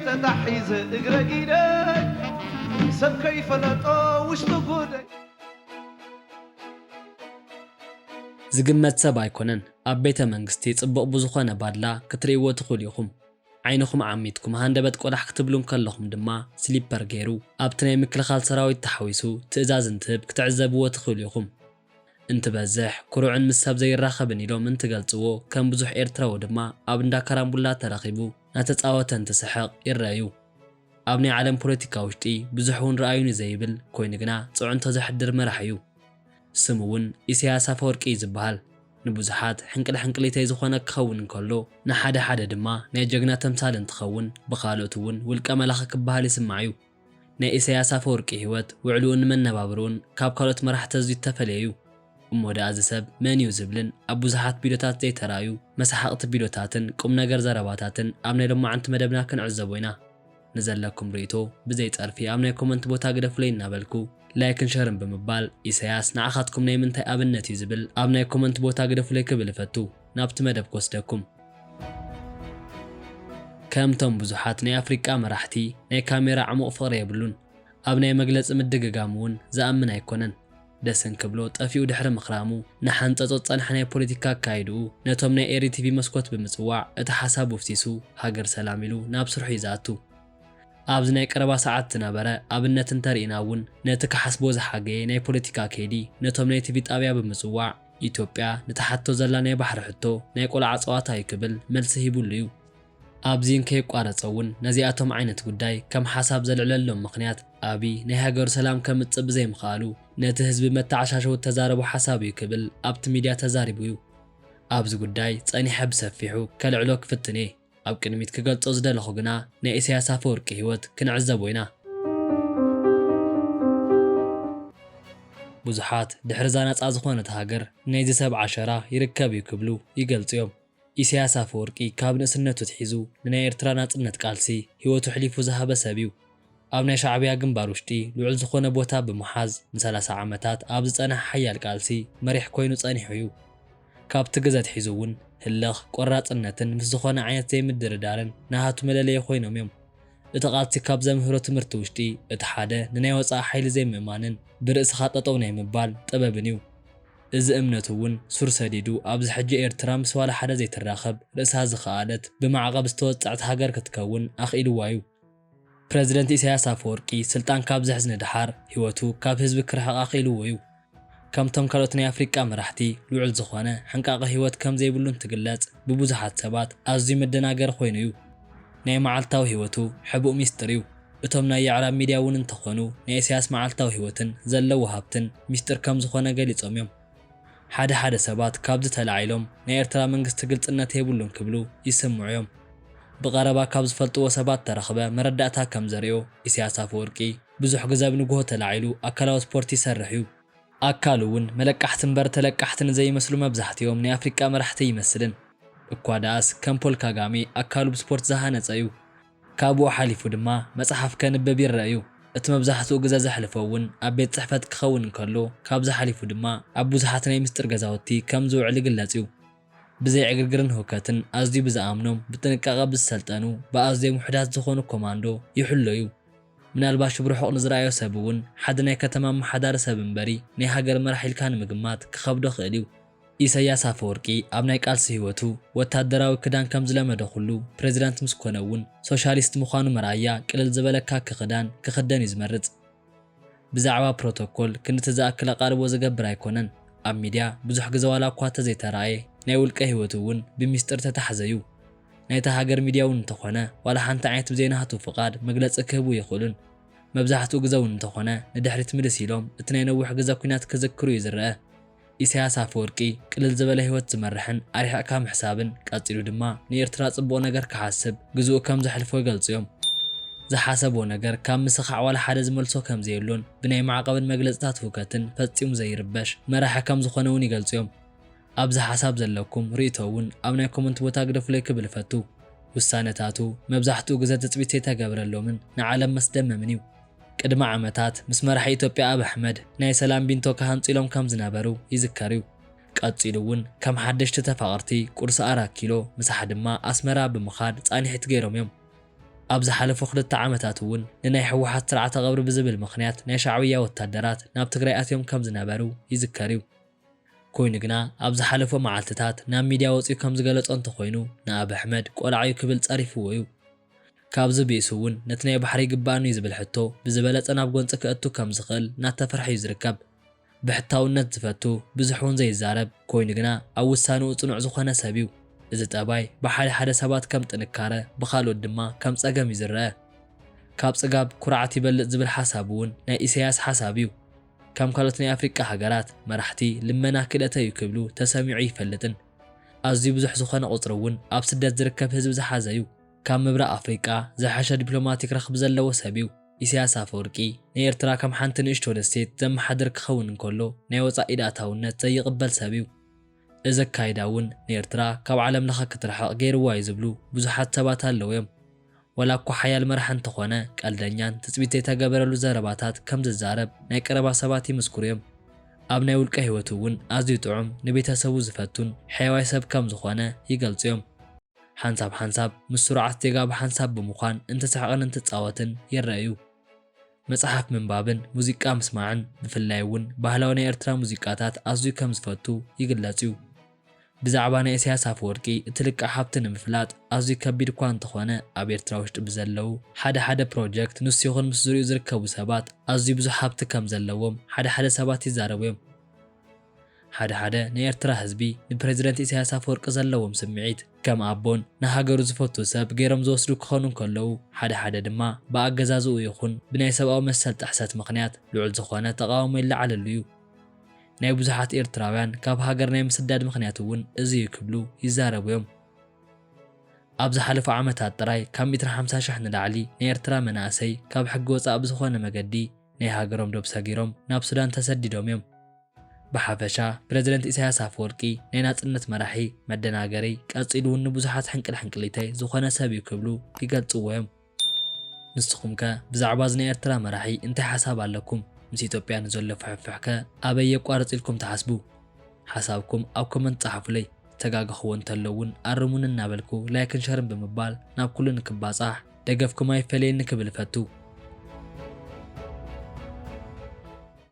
ተታሒዘ እግረ ኢደይ ሰብ ከይፈለጦ ውሽጢ ጉደይ። ዝግመት ሰብ ኣይኮነን። ኣብ ቤተ መንግስቲ ጽቡቕ ብዝኾነ ባድላ ክትርእይዎ ትኽእሉ ኢኹም። ዓይንኹም ዓሚትኩም ሃንደበት ቆላሕ ክትብሉ እንከለኹም ድማ ስሊፐር ገይሩ ኣብቲ ናይ ምክልኻል ሰራዊት ተሓዊሱ ትእዛዝ እንትህብ ክትዕዘብዎ ትኽእሉ ኢኹም። እንትበዝሕ ኩሩዕን ምስ ሰብ ዘይራኸብን ኢሎም እንትገልጽዎ ከም ብዙሕ ኤርትራዊ ድማ ኣብ እንዳ ካራምቡላ ተረኺቡ ናተጻወተ እንትስሕቕ ይረኣዩ። ኣብ ናይ ዓለም ፖለቲካ ውሽጢ ብዙሕ እውን ረኣዩኒ ዘይብል ኮይኑ ግና ጽዕንቶ ዘሕድር መራሒ እዩ። ስሙ እውን ኢሳያስ ኣፈወርቂ እዩ ዝበሃል። ንብዙሓት ሕንቅል ሕንቅሊተይ ዝኾነ ክኸውን እንከሎ ንሓደ ሓደ ድማ ናይ ጀግና ተምሳል እንትኸውን ብኻልኦት እውን ውልቀ መላኺ ክበሃል ይስማዕ እዩ። ናይ ኢሳያስ ኣፈወርቂ ህይወት ውዕልኡን መነባብርኡን ካብ ካልኦት መራሕቲ ኣዝዩ ዝተፈለየ እዩ። እሞ ደኣ እዚ ሰብ መን እዩ ዝብልን ኣብ ብዙሓት ቪድዮታት ዘይተራእዩ መሳሓቕቲ ቪድዮታትን ቁም ነገር ዘረባታትን ኣብ ናይ ሎማዓንቲ መደብና ክንዕዘቦ ኢና። ንዘለኩም ርእይቶ ብዘይ ጸርፊ ኣብ ናይ ኮመንት ቦታ ግደፉለይ እናበልኩ ላይክን ሸርን ብምባል ኢሳያስ ንዓኻትኩም ናይ ምንታይ ኣብነት እዩ ዝብል ኣብ ናይ ኮመንት ቦታ ግደፉለይ ክብል እፈቱ። ናብቲ መደብ ክወስደኩም። ከምቶም ብዙሓት ናይ ኣፍሪቃ መራሕቲ ናይ ካሜራ ዕሙቕ ፍቕሪ የብሉን። ኣብ ናይ መግለጺ ምድግጋም እውን ዝኣምን ኣይኮነን። ደስ እንክብሎ ጠፊኡ ድሕሪ ምኽራሙ ንሓንጸጾ ዝጸንሐ ናይ ፖለቲካ ኣካይድኡ ነቶም ናይ ኤሪ ቲቪ መስኮት ብምጽዋዕ እቲ ሓሳቡ ፍሲሱ ሃገር ሰላም ኢሉ ናብ ስርሑ እዩ ዝኣቱ። ኣብዚ ናይ ቀረባ ሰዓት ዝነበረ ኣብነት እንተርኢና እውን ነቲ ክሓስቦ ዝሓገየ ናይ ፖለቲካ ከይዲ ነቶም ናይ ቲቪ ጣብያ ብምጽዋዕ ኢትዮጵያ ንትሓቶ ዘላ ናይ ባሕሪ ሕቶ ናይ ቆልዓ ጸዋታ እዩ ክብል መልሲ ሂቡሉ እዩ። ኣብዚ እንከየቋረጸ እውን ነዚኣቶም ዓይነት ጉዳይ ከም ሓሳብ ዘልዕለሎም ምኽንያት ኣብይ ናይ ሃገሩ ሰላም ከምጽእ ብዘይምኽኣሉ ነቲ ህዝቢ መተዓሻሸዊ እተዛረቦ ሓሳብ እዩ ክብል ኣብቲ ሚድያ ተዛሪቡ እዩ። ኣብዚ ጉዳይ ጸኒሐ ብሰፊሑ ከልዕሎ ክፍትን እየ። ኣብ ቅድሚት ክገልጾ ዝደለኹ ግና ናይ ኢሳያስ ኣፈወርቂ ህይወት ክንዕዘቦ ኢና። ብዙሓት ድሕሪ እዛ ናጻ ዝኾነት ሃገር ናይዚ ሰብ ዓሸራ ይርከብ እዩ ክብሉ ይገልጹ እዮም። ኢሳያስ ኣፈወርቂ ካብ ንእስነቱ ኣትሒዙ ንናይ ኤርትራ ናጽነት ቃልሲ ህይወቱ ኣሕሊፉ ዝሃበ ሰብ እዩ። ኣብ ናይ ሻዕብያ ግንባር ውሽጢ ልዑል ዝኾነ ቦታ ብምሓዝ ንሰላሳ ዓመታት ኣብ ዝጸንሐ ሓያል ቃልሲ መሪሕ ኮይኑ ጸኒሑ እዩ። ካብቲ ግዘ ኣትሒዙ እውን ህልኽ፣ ቆራጽነትን ምስ ዝኾነ ዓይነት ዘይምድርዳርን ናሃቱ መለለዪ ኮይኖም እዮም። እቲ ቃልሲ ካብ ዘምህሮ ትምህርቲ ውሽጢ እቲ ሓደ ንናይ ወጻኢ ሓይሊ ዘይምእማንን ብርእስኻ ጠጠው ናይ ምባል ጥበብን እዩ። እዚ እምነቱ እውን ሱር ሰዲዱ ኣብዚ ሕጂ ኤርትራ ምስ ዋላ ሓደ ዘይትራኸብ ርእሳ ዝኸኣለት ብማዕቐብ ዝተወጸዐት ሃገር ክትከውን ኣኽኢልዋ እዩ። ፕረዚደንት ኢሳያስ ኣፈወርቂ ስልጣን ካብ ዝሕዝ ንደሓር ህይወቱ ካብ ህዝቢ ክርሕቕ ኣኽኢልዎ እዩ። ከምቶም ካልኦት ናይ ኣፍሪቃ መራሕቲ ልዑል ዝኾነ ሕንቃቐ ህይወት ከም ዘይብሉ እንትግለጽ ብብዙሓት ሰባት ኣዝዩ መደናገሪ ኮይኑ እዩ። ናይ መዓልታዊ ህይወቱ ሕቡእ ሚስጥር እዩ። እቶም ናይ የዕራብ ሚድያ እውን እንተኾኑ ናይ ኢሳያስ መዓልታዊ ህይወትን ዘለዎ ሃብትን ሚስጥር ከም ዝኾነ ገሊጾም እዮም። ሓደ ሓደ ሰባት ካብዚ ተላዒሎም ናይ ኤርትራ መንግስቲ ግልጽነት የብሉን ክብሉ ይስምዑ እዮም። ብቐረባ ካብ ዝፈልጥዎ ሰባት ተረኽበ መረዳእታ ከም ዘርእዮ ኢሳያስ ኣፈወርቂ ብዙሕ ግዘ ኣብ ንግሆ ተላዒሉ ኣካላዊ ስፖርት ይሰርሕ እዩ። ኣካሉ እውን መለቃሕቲ እምበር ተለቃሕቲ ንዘይመስሉ መብዛሕትኦም ናይ ኣፍሪቃ መራሕቲ ኣይመስልን። እኳ ደኣስ ከም ፖል ካጋሜ ኣካሉ ብስፖርት ዝሃነጸ እዩ። ካብኡ ሓሊፉ ድማ መጽሓፍ ከንብብ ይረአ እዩ። እቲ መብዛሕትኡ ግዘ ዘሕልፎ እውን ኣብ ቤት ጽሕፈት ክኸውን እንከሎ ካብዚ ሓሊፉ ድማ ኣብ ብዙሓት ናይ ምስጢር ገዛውቲ ከም ዝውዕል ይግለጽ እዩ። ብዘይ ዕግርግርን ህውከትን ኣዝዩ ብዝኣምኖም ብጥንቃቐ ብዝሰልጠኑ ብኣዝዮም ውሑዳት ዝኾኑ ኮማንዶ ይሕሎ እዩ። ምናልባሽ ብርሑቕ ንዝረኣዮ ሰብ እውን ሓደ ናይ ከተማ ኣመሓዳሪ ሰብ እምበሪ ናይ ሃገር መራሕ ኢልካ ንምግማት ክኸብዶ ክእል እዩ። ኢሰያስ ኣፈወርቂ ኣብ ናይ ቃልሲ ህይወቱ ወታደራዊ ክዳን ከም ዝለመደ ኩሉ ፕሬዚዳንት ምስ ኮነ እውን ሶሻሊስት ምዃኑ መርኣያ ቅልል ዝበለ ካኪ ክዳን ክኽደን እዩ ዝመርጽ። ብዛዕባ ፕሮቶኮል ክንድቲ ዝኣክል ኣቓልቦ ዝገብር ኣይኮነን። ኣብ ሚድያ ብዙሕ ግዘ ዋላ እኳ ተዘይተራእየ ናይ ውልቀ ህይወቱ እውን ብሚስጥር ተታሕዘ እዩ። ናይታ ሃገር ሚድያ እውን እንተኾነ ዋላ ሓንቲ ዓይነት ብዘይ ናሃቱ ፍቓድ መግለጺ ክህቡ ይኽእሉን። መብዛሕትኡ ግዘ እውን እንተኾነ ንድሕሪት ምልስ ኢሎም እቲ ናይ ነዊሕ ግዘ ኲናት ክዝክሩ እዩ ዝረአ። ኢሳያስ ኣፈወርቂ ቅልል ዝበለ ህይወት ዝመርሕን ኣርሒቕካ ምሕሳብን ቀጺሉ ድማ ንኤርትራ ጽቡቕ ነገር ክሓስብ ግዝኡ ከም ዘሕልፎ ይገልጹ እዮም። ዝሓሰቦ ነገር ካብ ምስኻዕ ዋላ ሓደ ዝመልሶ ከም ዘየሎን ብናይ ማዕቐብን መግለጽታት ህውከትን ፈጺሙ ዘይርበሽ መራሒ ከም ዝኾነ እውን ይገልጹ እዮም። ኣብዚ ሓሳብ ዘለኩም ርእይቶ እውን ኣብ ናይ ኮመንት ቦታ ግደፉለይ ክብል እፈቱ። ውሳነታቱ መብዛሕትኡ ግዘ ትጽቢት ዘይተገብረሎምን ንዓለም መስደመምን እዩ። ቅድሚ ዓመታት ምስ መራሒ ኢትዮጵያ ኣብ ኣሕመድ ናይ ሰላም ቢንቶ ክሃንጹ ኢሎም ከም ዝነበሩ ይዝከር እዩ። ቀጺሉ እውን ከም ሓደሽቲ ተፋቐርቲ ቁርሲ ኣራት ኪሎ ምሳሕ ድማ ኣስመራ ብምኻድ ጻንሒት ገይሮም እዮም። ኣብ ዝሓለፉ ክልተ ዓመታት እውን ንናይ ህወሓት ስርዓተ ቀብሪ ብዝብል ምኽንያት ናይ ሻዕብያ ወታደራት ናብ ትግራይ ኣትዮም ከም ዝነበሩ ይዝከር እዩ። ኮይኑ ግና ኣብ ዝሓለፉ መዓልትታት ናብ ሚድያ ወፂኡ ከም ዝገለጾ እንተኾይኑ፣ ንኣብ ኣሕመድ ቆልዓ እዩ ክብል ጸሪፍዎ እዩ። ካብዚ ብኢሱ እውን ነቲ ናይ ባሕሪ ይግባኣኒ እዩ ዝብል ሕቶ ብዝበለጸ ናብ ጎንፂ ከእቱ ከም ዝኽእል እናተፈርሐ እዩ ዝርከብ። ብሕታውነት ዝፈቱ፣ ብዙሕ እውን ዘይዛረብ፣ ኮይኑ ግና ኣብ ውሳንኡ ጽኑዕ ዝኾነ ሰብ እዩ። እዚ ጠባይ ብሓደ ሓደ ሰባት ከም ጥንካረ፣ ብኻልኦት ድማ ከም ጸገም እዩ ዝረአ። ካብ ጽጋብ ኩርዓት ይበልጽ ዝብል ሓሳብ እውን ናይ ኢሳያስ ሓሳብ እዩ። ከም ካልኦት ናይ ኣፍሪቃ ሃገራት መራሕቲ ልመና ክእለተይ እዩ ክብሉ ተሰሚዑ ይፈልጥን። ኣዝዩ ብዙሕ ዝኾነ ቁጽሪ እውን ኣብ ስደት ዝርከብ ህዝቢ ዝሓዘ እዩ። ካብ ምብራቕ ኣፍሪቃ ዝሐሸ ዲፕሎማቲክ ረኽቢ ዘለዎ ሰብ እዩ። ኢሳያስ ኣፈወርቂ ንኤርትራ ከም ሓንቲ ንእሽቶ ደሴት ዘመሓድር ክኸውን እንከሎ ናይ ወጻኢ ኢድ ኣታውነት ዘይቕበል ሰብ እዩ። እዚ ኣካይዳ እውን ንኤርትራ ካብ ዓለም ለኸ ክትርሕቕ ገይርዋ እዩ ዝብሉ ብዙሓት ሰባት ኣለዉ እዮም። ወላ እኳ ሓያል መራሒ እንተኾነ ቀልደኛን ትጽቢት ዘይተገበረሉ ዘረባታት ከም ዝዛረብ ናይ ቀረባ ሰባት ይምስክሩ እዮም። ኣብ ናይ ውልቀ ህይወቱ እውን ኣዝዩ ጥዑም ንቤተሰቡ ዝፈቱን ሕያዋይ ሰብ ከም ዝኾነ ይገልጹ እዮም። ሓንሳብ ሓንሳብ ምስ ስሩዓት ዜጋ ብሓንሳብ ብምዃን እንትስሕቕን እንትጻወትን ይረአ እዩ። መጽሓፍ ምንባብን ሙዚቃ ምስማዕን ብፍላይ እውን ባህላዊ ናይ ኤርትራ ሙዚቃታት ኣዝዩ ከም ዝፈቱ ይግለጽ እዩ። ብዛዕባ ናይ ኢሳያስ ኣፈወርቂ እቲ ልቃሕ ሃብቲ ንምፍላጥ ኣዝዩ ከቢድ እኳ እንተኾነ ኣብ ኤርትራ ውሽጢ ብዘለዉ ሓደ ሓደ ፕሮጀክት ንሱ ይኹን ምስ ዙሪኡ ዝርከቡ ሰባት ኣዝዩ ብዙሕ ሃብቲ ከም ዘለዎም ሓደ ሓደ ሰባት ይዛረቡ እዮም። ሓደ ሓደ ናይ ኤርትራ ህዝቢ ንፕሬዝደንት ኢሳያስ ኣፈወርቂ ዘለዎም ስምዒት ከም ኣቦን ንሃገሩ ዝፈቱ ሰብ ገይሮም ዝወስዱ ክኾኑ እንከለዉ፣ ሓደ ሓደ ድማ ብኣገዛዝኡ ይኹን ብናይ ሰብኣዊ መሰል ጥሕሰት ምኽንያት ልዑል ዝኾነ ተቓውሞ ይለዓለሉ እዩ። ናይ ብዙሓት ኤርትራውያን ካብ ሃገር ናይ ምስዳድ ምኽንያት እውን እዚ እዩ ክብሉ ይዛረቡ እዮም። ኣብ ዝሓለፉ ዓመታት ጥራይ ካብ ሚእትን ሓምሳ ሺሕ ንላዕሊ ናይ ኤርትራ መናእሰይ ካብ ሕጊ ወጻእ ብዝኾነ መገዲ ናይ ሃገሮም ዶብ ሰጊሮም ናብ ሱዳን ተሰዲዶም እዮም። ብሓፈሻ ፕረዚደንት ኢሳያስ ኣፈወርቂ ናይ ናጽነት መራሒ፣ መደናገሪ፣ ቀጺሉ እውን ንብዙሓት ሕንቅል ሕንቅሊተይ ዝኾነ ሰብ እዩ ክብሉ ይገልጽዎ እዮም። ንስኹም ከ ብዛዕባ እዚ ናይ ኤርትራ መራሒ እንታይ ሓሳብ ኣለኩም? ምስ ኢትዮጵያ ንዘሎ ፍሕፍሕ ከ ኣበይ የቋርጽ ኢልኩም ትሓስቡ? ሓሳብኩም ኣብ ኮመንት ጸሓፉለይ። ዝተጋገኽዎ እንተሎ እውን ኣርሙኒ እናበልኩ ላይክን ሸርን ብምባል ናብ ኩሉ ንክባጻሕ ደገፍኩም ኣይፈለየኒ ክብል እፈቱ።